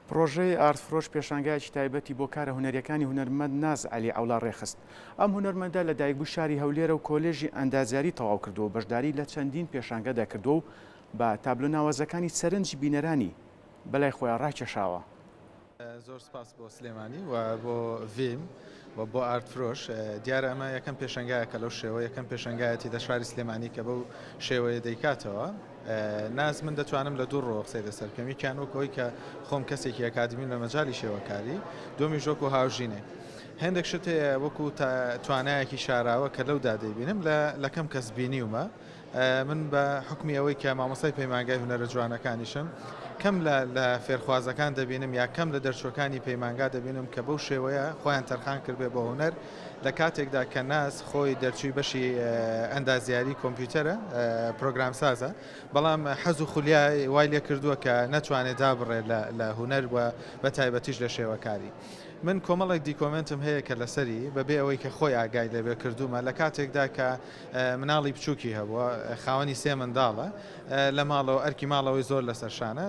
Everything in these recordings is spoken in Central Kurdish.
پڕۆژەی ئارت فرۆش پێشانگایەکی تایبەتی بۆ کارە هونەرییەکانی هونەرمەند ناز عەلی عەوڵا ڕێکخست. ئەم هونەرمەندە لە دایکبووی شاری هەولێرە و کۆلێژی ئەندازیاری تەواو کردووە و بەشداری لە چەندین پێشانگەدا کردووە و بە تابلۆ ناوازەکانی سەرنجی بینەرانی بەلای خۆیا ڕاکێشاوە. زۆر سپاس بۆ سلێمانی و بۆ ڤیم و بۆ ئارت فرۆش. دیارە ئەمە یەکەم پێشەنگایە کە لەو شێوە یەکەم پێشەنگایەتی لە شاری سلێمانی کە بەو شێوەیە دەیکاتەوە. ناز من دەتوانم لە دوو ڕووەوە قسەی لەسەر بکەم، یەکیان وەک ئەوەی کە خۆم کەسێکی ئەکادیمیم لە مەجالی شێوەکاری، دووەمیش وەکو هاوژینێک. هێندێک شت هەیە وەکو توانایەکی شاراوە کە لەودا دەیبینم لە لە کەم کەس بینیومە. من بە حوکمی ئەوەی کە مامۆستای پەیمانگای هونەرە جوانەکانیشم، کەم لە لە فێرخوازەکان دەبینم یا کەم لە دەرچووەکانی پەیمانگا دەبینم کە بەو شێوەیە خۆیان تەرخان کردبێ بۆ هونەر، لە کاتێکدا کە ناز خۆی دەرچووی بەشی ئەندازیاری کۆمپیوتەرە، پرۆگرامسازە، بەڵام حەز و خولیای وای لێکردووە کە نەتوانێت دابڕێت لە هونەر و بە تایبەتیش لە شێوەکاری. من کۆمەڵێک دیکۆمێنتم هەیە کە لەسەری بەبێ ئەوەی کە خۆی ئاگای لێبێ کردوومە، لە کاتێکدا کە مناڵی بچووکی هەبووە، خاوەنی سێ منداڵە، لە ماڵەوە ئەرکی ماڵەوەی زۆر لەسەر شانە،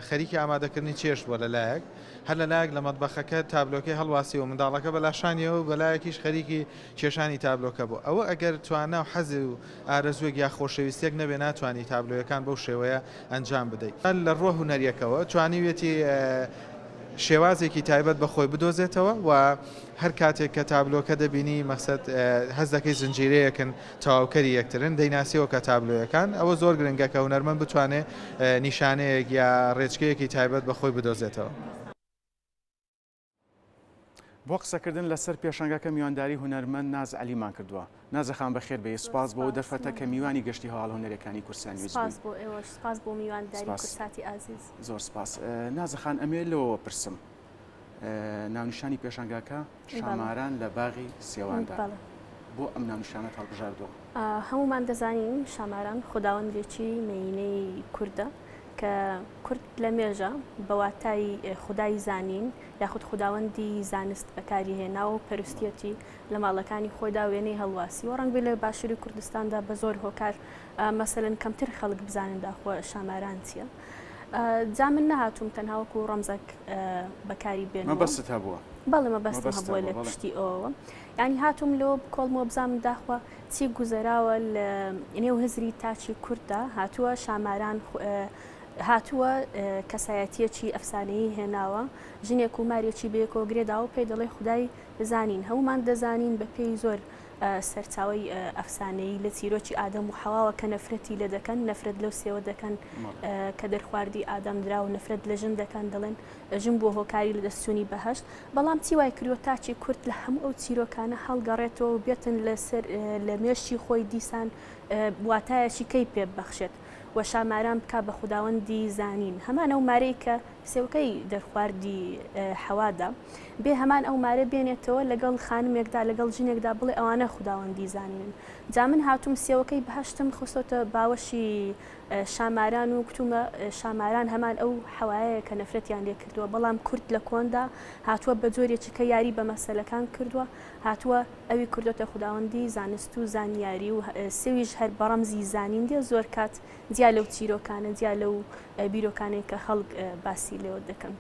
خەریکی ئامادەکردنی چێشت بووە لە لایەک، هەر لە لایەک لە مەتبەخەکە تابلۆکەی هەڵواسیوە منداڵەکە بە لاشانیەوە و بە لایەکیش خەریکی کێشانی تابلۆکە بوو. ئەوە ئەگەر توانا و حەز و ئارەزووێک یا خۆشەویستیەک نەبێ ناتوانی تابلۆیەکان بەو شێوەیە ئەنجام بدەی. لە ڕووە هونەریەکەوە توانیویەتی شێوازێکی تایبەت بە خۆی بدۆزێتەوە و هەر کاتێک کە تابلۆکە دەبینی مەخسەد هەست دەکەی زنجیرەیەکن تەواوکەری یەکترن، دەیناسیەوە کە تابلۆیەکان، ئەوە زۆر گرنگە کە هونەرمەند بتوانێ نیشانەیەک یا ڕێچکەیەکی تایبەت بە خۆی بدۆزێتەوە. بۆ قسەکردن لەسەر پێشانگاکە میوانداری هونەرمەند ناز عەلیمان کردووە. نازە خان بەخێر بێی، زۆر سوپاس بۆ ئەو سوپاس دەرفەتە کە مەمنون. میوانی گەشتی هەواڵە هونەریەکانی کوردستان نیوز سوپاس بووی. بۆ ئێوەش، سوپاس بۆ میوانداری سوپاس. کوردساتی ئازیز. زۆر سوپاس. نازە خان ئەمەوێ لەوەوە پرسم ناونیشانی پێشانگاکە بەڵێ. شاماران لە باغی سێواندا بەڵێ. بۆ ئەم ناونیشانەت هەڵبژاردووە؟ هەموومان دەزانین شاماران خوداوەندێکی مێینەی کوردە کە کورد لە مێژە بە واتای خودای زانین یاخود خوداوەندی زانست بەکاری هێناوە و پەرستیەتی لە ماڵەکانی خۆیدا وێنەی هەڵواسیوە ڕەنگبێ لە باشووری کوردستاندا بە زۆر هۆکار مەسەلەن کەمتر خەڵک بزانن داخۆ شاماران چییە جا من نەهاتووم تەنها وەکو ڕەمزێک بەکاری بێنمەوە. مەبەستت هەبووە؟ بەڵێ مەبەستم هەبووە لە پشتی ئەوەوە یانی هاتووم لەوە بکۆڵمەوە بزانم داخوا چی گوزەراوە لە نێو هزری تاکی کورددا هاتووە شاماران هاتووە کەسایەتیەکی ئەفسانەیی هێناوە ژنێک و مارێکی بەیەکەوە گرێداوە پێی دەڵێ خودای زانین هەموومان دەزانین بە پێی زۆر سەرچاوەی ئەفسانەیی لە چیرۆکی ئادەم و حەواوە کە نەفرەتی لێ دەکەن نەفرەت لەو سێوە دەکەن کە دەرخواردی ئادەم درا و نەفرەت لە ژن دەکەن دەڵێن ژن بووە هۆکاری لەدەستچوونی بەهەشت بەڵام چی وای کردووە تاکی کورد لە هەموو ئەو چیرۆکانە هەڵگەڕێتەوە و بێتن لەسەر لە مێشکی خۆی دیسان واتایەکی کەی پێ ببەخشێت و شاماران بکا بە خوداوەندی زانین هەمان ئەو مارەی کە سێوەکەی دەرخواردی حەوادا بێ هەمان ئەو مارە بێنێتەوە لەگەڵ خانمێکدا لەگەڵ ژنێکدا بڵێ ئەوانە خوداوەندی زانینن جا من هاتووم سێوەکەی بەهەشتم خستۆتە باوەشی شاماران و کوتومە شاماران هەمان ئەو حەوایەیە کە نەفرەتیان لێ کردووە بەڵام کورد لە کۆندا هاتووە بە جۆرێکی کە یاری بە مەسەلەکان کردووە هاتووە ئەوی کردۆتە خوداوەندی زانست و زانیاری و سێویش هەر بە ڕەمزی زانین دێ زۆر کات جیا لەو چیرۆکانە جیا لەو بیرۆکانەی کە خەڵک باسی لێوە دەکەن.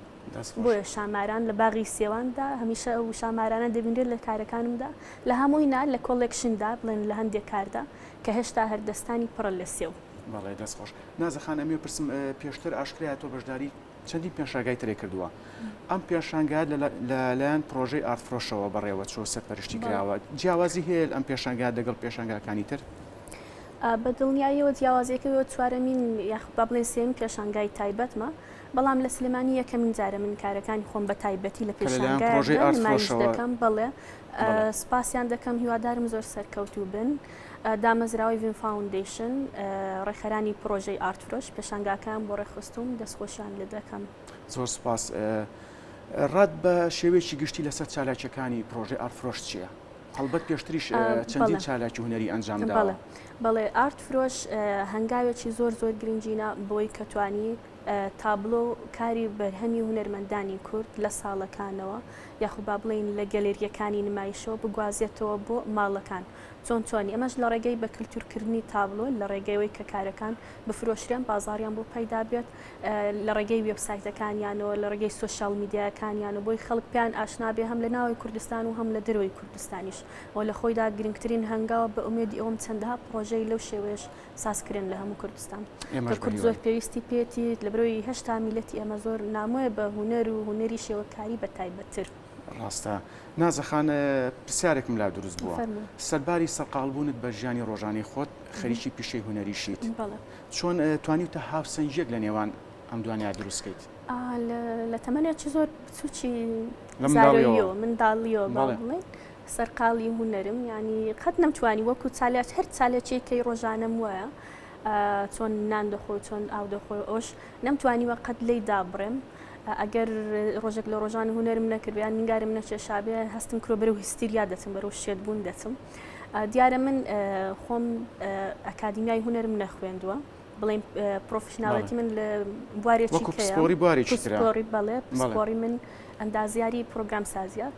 بۆیە شاماران لە باغی سێواندا هەمیشە ئەو شامارانە دەبینرێت لە کارەکانمدا لە هەمووی نا لە collection دا بڵێن لە هەندێک کاردا کە هێشتا هەر دەستانی پڕە لە سێو. بەڵێ دەست خۆش. نازە خان ئەمەوێ پرسم پێشتر ئاشکرایە تۆ بەشداری چەندین پێشانگای ترێ کردووە ئەم پێشانگایە لە لایەن پرۆژەی ئارت فرۆشەوە بەڕێوە چووە سەرپەرشتی کراوە جیاوازی هەیە ئەم پێشانگا لەگەڵ پێشانگاکانی تر؟ بە دڵنیاییەوە جیاوازیەکەی وە چوارەمین یاخود با بڵێین سێیەمین پێشانگای تایبەتمە بەڵام لە سلێمانی یەکەمین جارە من کارەکانی خۆم بە تایبەتی لە کە لەلایەن پرۆژەی پێشانگایەکدا ئارت نمایش فرۆشەوە دەکەم بەڵێ بەڵێ. سوپاسیان دەکەم هیوادارم زۆر سەرکەوتوو بن دامەزراوەی ڤین فاوندەیشن ڕێکخەرانی پرۆژەی ئارت فرۆش پێشانگاکەیان بۆ ڕێکخستووم دەستخۆشیان لێ دەکەم. زۆر سوپاس. ڕات بە شێوەیەکی گشتی لەسەر چالاکییەکانی پرۆژەی ئارت فرۆش چییە؟ هەڵبەت پێشتریش چەندین بەڵێ. چالاکی هونەری ئەنجام داوە. بەڵێ بەڵێ ئارت فرۆش هەنگاوێکی زۆر زۆر گرنگینە بۆی کە توانی تابلۆ و کاری بەرهەمی هونەرمەندانی کورد لە ساڵەکانەوە یاخود با بڵێین لە گەلێرییەکانی نمایشەوە بگوازێتەوە بۆ ماڵەکان. چۆن چۆنی ئەمەش لە ڕێگەی بە کلتورکردنی تابلۆ لە ڕێگەی ئەوەی کە کارەکان بفرۆشرێن بازاڕیان بۆ پەیدا بێت لە ڕێگەی وێبسایتەکانیانەوە لە ڕێگەی سۆشیال میدیاکانیانەوە بۆی خەڵک پێیان ئاشنا بێ هەم لە ناوەوەی کوردستان و هەم لە دەرەوەی کوردستانیش و لە خۆیدا گرنگترین هەنگاوە بە ئومێدی ئەوەم چەندەها پڕۆژەی لەو شێوەیەش ساز کرێن لە هەموو کوردستان کە کورد زۆر پێویستی پێیەتی لەبەرئەوەی هێشتا میللەتی ئێمە زۆر نامۆیە بە هونەر و هونەری شێوەکاری بە تایبەتتر. ڕاستە نازە خان پرسیارێکم لا دروست بووە سەرباری سەرقاڵبوونت بە ژیانی ڕۆژانەی خۆت خەریکی پیشەی هونەریشیت چۆن توانیوتە هاوسەنگیەک لە نێوان ئەم دوانەیا دروست کەیت؟ لە تەمەنێکی زۆر بچووکی زارۆییەوە منداڵیەوە با بڵێین سەرقاڵی هونەرم یانی قەت نەمتوانی وەکو چالاک هەر چالاکیەکەی ڕۆژانەم وایە چۆن نان دەخۆی چۆن ئاو دەخۆی ئەوش نەمتوانیوە قەت لێی دابڕێم ئەگەر ڕۆژێک لە ڕۆژان هونەرم نەکردبێ یان نیگارم نەکێشابێ هەستم کرۆ بەرەو هیستیریا دەچم بەرەو شێت بوون دەچم دیارە من خۆم ئەکادیمیای هونەرم نەخوێندووە بڵێن پرۆفشناڵەتی من لە بوارێکی پسپۆری بوارێکی پسپۆری بەڵێ پسپۆری من ئەندازیاری پرۆگرام سازیە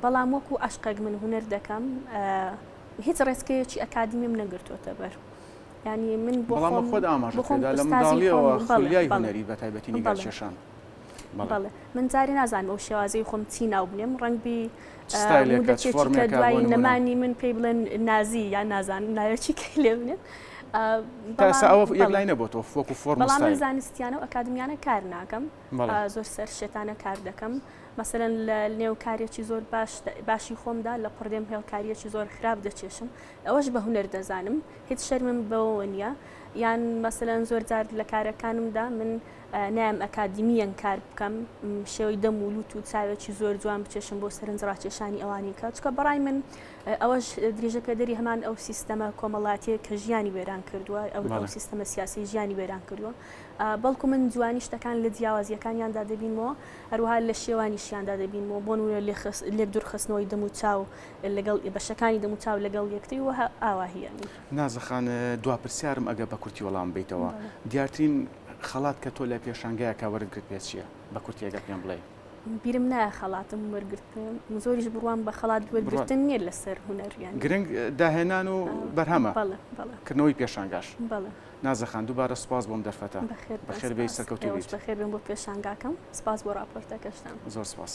بەڵام وەکو عەشقێک من هونەر دەکەم هیچ ڕێچکەیەکی ئەکادیمیم نەگرتووەتە بەر یانی من بۆ بەڵام خۆم خۆت ئاماژەت بۆ خۆم پێدا لە ئوستازی خۆم منداڵیەوە بووم. بەڵێ خولیای بەڵێ هونەری بە تایبەتی بەڵێ نیگارکێشان بەڵێ بەڵێ من جارێ نازانم ئەو شێوازەی خۆم چی ناو بنێم ڕەنگبی چ ستایلێکە چ مودەتێکی کە فۆرمێکە بۆ دوای نموونە؟ نەمانی من پێی بڵێن نازی یان نازانم ناوێکی کەی لێ بنێن تا ئێستا بەڵام ئەوە بەڵێ یەکلای نەبۆتەوە وەکوو فۆرم و بەڵام من ستایل. زانستیانە و ئەکادمیانە کار ناکەم بەڵێ. زۆر سەر شێتانە کار دەکەم مەسەلەن لە نێو کارێکی زۆر باش باشی خۆمدا لە پڕدێم هێڵکارییەکی زۆر خراپ دەکێشم ئەوەش بە هونەر دەزانم هیچ شەرمم بەوەوە نییە یان مەسەلەن زۆر جار لە کارەکانمدا من نایم ئەکادیمیەن کار بکەم شێوەی دەم و لوت و چاوێکی زۆر جوان بچێشم بۆ سەرنج ڕاکێشانی ئەوانی کە چکە بەڕای من ئەوەش درێژە پێدەری هەمان ئەو سیستەمە کۆمەڵاتیە کە ژیانی وێران کردووە ئەو سیستەمە سیاسی ژیانی وێران کردووە بەڵکو من جوانی شتەکان لە جیاوازیەکانیاندا دەبینمەوە هەروەها لە شێوانیشیاندا دەبینمەوە بۆ نمونە لێک دوورخستنەوەی دەم و چاو لەگەڵ بەشەکانی دەموچاو لەگەڵ یەکتری و ئاواهی یانی. نازە خان دوا پرسیارم ئەگەر بە کورتی وەڵام بەیتەوە دیارترین خەڵات کە تۆ لە پێشانگایەکا وەرت گرت بێ چیە؟ بە کورتی ئەگەر پێم بڵێی. بیرم نایە خەڵاتم وەرگرت بێ زۆریش بڕوام بە خەڵات وەرگرتن نیە لەسەر هونەر یانی. گرنگ داهێنان و بەرهەمە بەڵێ بەڵێ. کردنەوەی پێشانگاش. بەڵێ. نازە خان دووبارە سوپاس بۆ ئەم دەرفەتە. بەخێر بێن بەخێر بێی سوپاس. سەرکەوتوو ئێوەش بیت. بەخێر بێن بۆ پێشانگاکەم. سوپاس بۆ ڕاپۆرتەکەشتان. زۆر سوپاس.